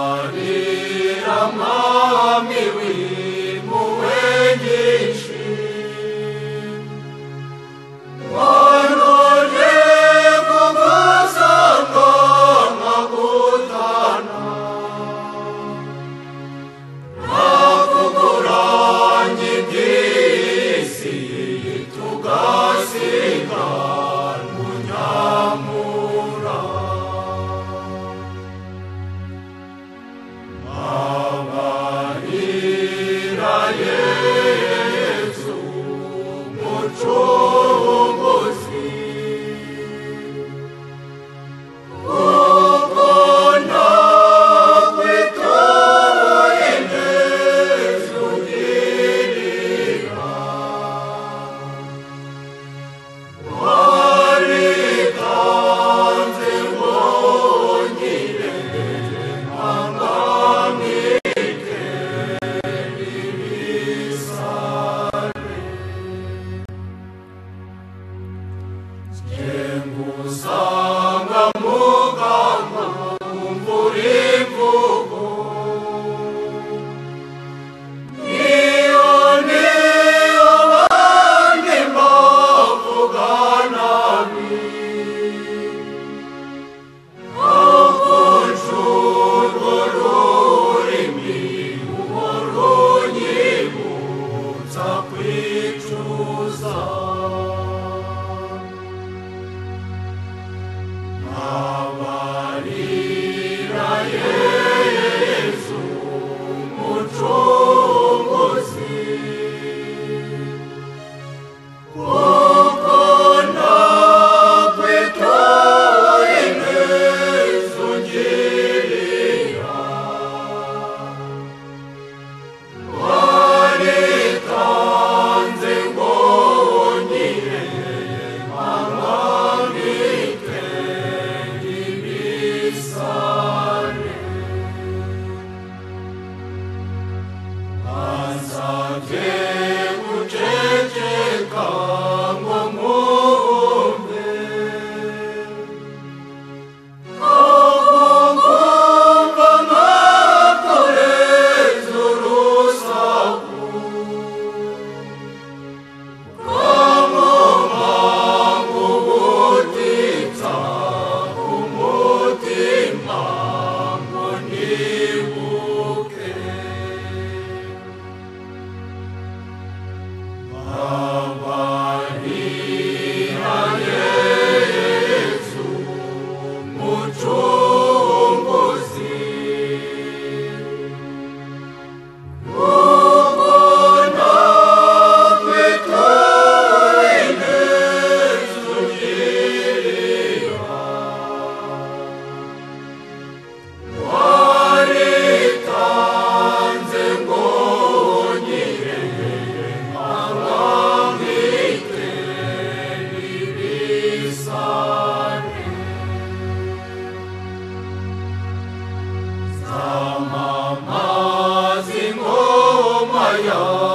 Abarira Mwami w'impuhwe nyinshi, wanoje kugusanga nkagutana, nakuguranye iby'isi tugasigana unyamura. Abarira Yezu Mucunguzi, kuko nakwituye neza ungirira, waritanze ngo nkire nkanganike ibisare. Ngusanga muganga umvura imvugo, niyo niyo abandi bavuga nabi, aho urwo rurimi uhora unyibutsa kwicuza. Abarira Yezu Mucunguzi, kuko nakwituye neza ungirira, waritanze ngo nkire nkanganike ibisare. Ansabye guceceka ngo nkumve, aho ngumva nkakureza urusaku, nkamumanga ubutitsa ku mutima ngo nibuke. Abarira Yezu Mucunguzi, kuko nakwituye neza ungirira, waritanze ngo nkire nkanganike ibisare. Zamamaza ingoma yawe.